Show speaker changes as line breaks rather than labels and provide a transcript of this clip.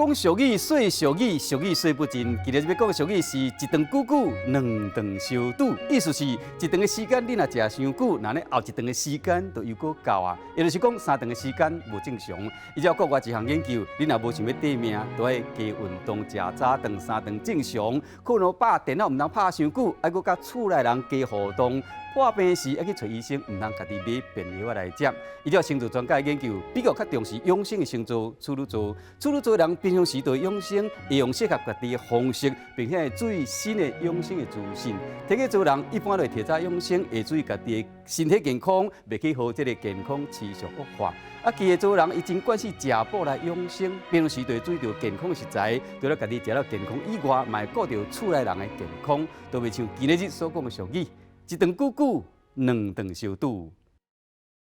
講俗語說俗語，俗語說不盡。今日欲講俗語是一頓久久，兩頓相拄。意思是一頓的時間你若食傷久，那呢後一頓的時間就猶閣到啊。也就是講三頓的時間無正常。依照國外一項研究，你若無想欲短命，都愛加運動，食早頓三頓正常。睏予飽，電腦毋通拍傷久，愛閣佮厝內人加互動。破病時愛去揣醫生，毋通家己買便藥仔來食。依照星座專家研究，比較較重視養生的星座處女座，處女座人平常時對養生會用適合家己的方式，並且會注意新的養生的資訊。天蠍座人一般都會提早養生，會注意家己的身體健康，袂去予這个健康持續惡化。啊，巨蟹座人伊真慣勢食補來養生，平常時就會注意著健康的食材，除了家己食了健康以外，嘛會顧著厝內人的健康，都袂像今日所講的俗語，一頓久久，兩頓相拄。